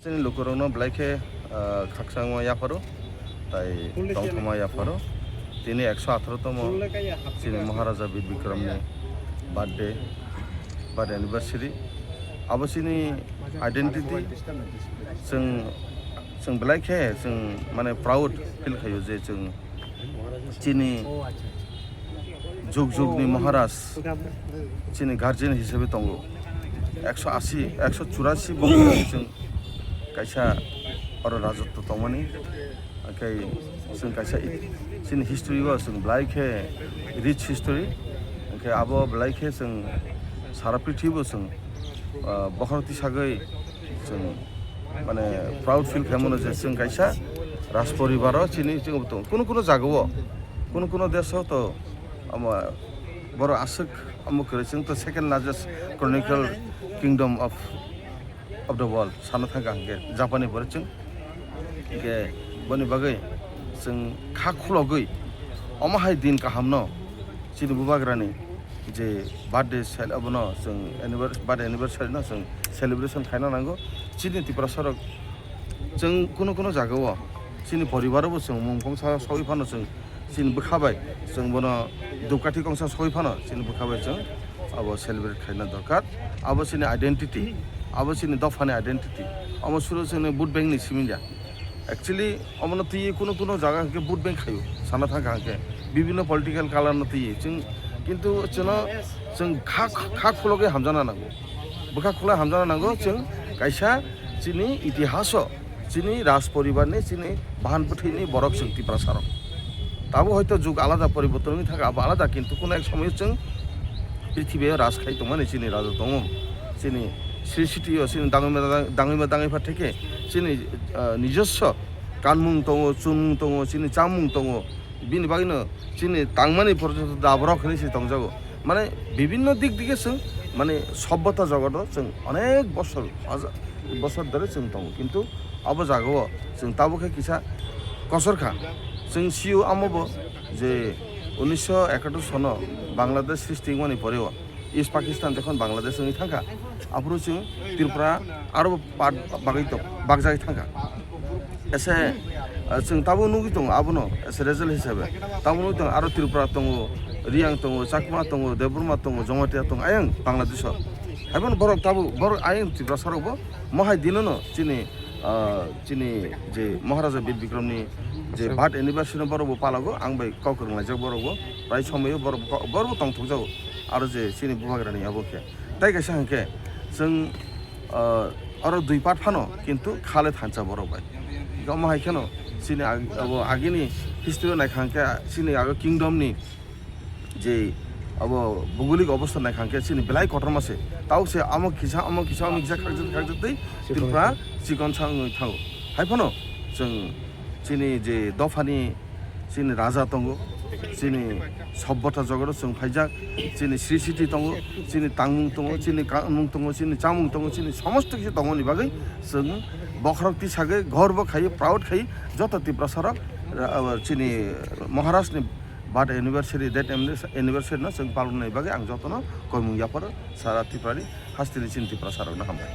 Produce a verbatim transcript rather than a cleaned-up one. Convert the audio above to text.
Chini lukurokno belai khe, ah, khakchangma yapharo, tai tongthoma yapharo. Tini ekso atharo tomo chini Maharaja Bir Bikramni birthday, birth anniversary. Abo chini identity, chwng, chwng belai khe chwng mane proud feel khaio je chwng chini jug jugni Maharaj chini guardian hisabe tongo. Ekso asi, ekso churasi bosor chwng kaisa oro rajotw tongmani. Hwnkhe chwng kaisa i-, chini history o chwng belai khe rich history. Hwnkhe abo belai khe chwng sara prithibo chwng, ah, bokhorok tisagwi chwng mane proud feel khaimano je chwng kaisa raj poribar o chini chwng tongo. Kunu kunu jaga o, kunu kunu desh o to ama borok aswk amo kwrwi chwng to second largest chronicle kingdom of, of the world sana thangkha hwnkhe Japan ni pore chwng. Hwnkhe boni bagwi chwng kha khulogwi omo hai din kaham no chini bubagrani je birthday sel-, abono chwng anniver-, birthday anniversary no chwng celebration khaina nango. Chini Tiprasa rok chwng kunu kunu jaga o chini poribar o bo chwng mung kongsa sogwi phano chwng chini bwkha bai chwng bono dupkathi kongsa sogwi phano chini bwkha bai chwng abo celebrate khaina dorkar. Abo chini identity, abo chini dophani identity. Omo suru chwngni vote bank ni simi ya. Actually, omono twiwi kuno kuno jaga hwnkhe vote bank khaio, sana thangkha hwnkhe bibinno political color no twiwi chwng, kintu chwngno chwng kha, kha khulogwi hamjana nango, bwkha khulai hamjana nango chwng kaisa chini itihaso, chini raj poribarni, chini bahan bwthwini borok chwng Tiprasarok. Tabuk hoito jug alada poriborton wngwi thangkha, abo alada, kintu kuno ek somoyo chwng prithibi o raj khai tongmani chini raja tongo, chini Sri City o chini dangwima dang-, dangwima dangwipha theke chini, ah, nijoswo kanmung tongo, chumung tongo, chini chamung tongo, bini bagwino chini tangmani porjonto daborok hinwi se tongjago. Mane bibinno dik dige chwng mane sobbota jogoto chwng onek bosor haja-, bosor dhore chwng tongo, kintu abo jagao chwng tabuk khe kisa kosor kha. Chwng sio amo bo je unisho ekatur sono Bangladesh srishti wngmani poreo East Pakistan jokhon Bangladesh wngwi thangkha, aphuru chwng Tripura aro part bagwi tok-, bagjagwi thangkha. Ese, ah, chwng tabuk nugwi tongo abono, ese result hisabe. Tabuk nugwi tongo, aro Tripura tongo, Riyang tongo, Chakma tongo, Debbarma tongo, Jamatia tongo, ayang Bangladesh o. Haiphano borok tabuk, borok ayang Tiprasa rokbo mohai dinono chini, ah, chini je Maharaja Bir Bikramni je birth anniversary no borokbo palago, ang bai kok rwnglaijak borokbo, prai somoyo borok, borokbo tongthokjago, aro je chini bubagrani abo khe. Tai kaisa hwnkhe chwng, ah, oro dui part phano, kintu khale thansa borok bai. Omo hai kheno chini ag-, abo agini history o naikha hwnkhe chini ago kingdom ni je abo bugolik obostha naikha hwnkhe chini belai kotorma se. Tao se amo kisa, amo kisa, amo kisa khakjak, khakjak tei Tripura chikon sa wngwi thango. Hai phano chwng chini je dophani chini raja tongo, chini sobbota jogoro chwng phaijak, chini sri siti tongo, chini tangmung tongo, chini kanmung tongo, chini chamung tongo, chini somosto kisi tongmani bagwi chwng bokhorok tisagwi, gorbo khai, proud khai, joto Tiprasarok, ah, chini Maharajni birth anniversary, death anniversary no chwng palonnai bagwi ang jotono koimung yapharo sara Tripurani hasteni chini Tiprasarokno hambai.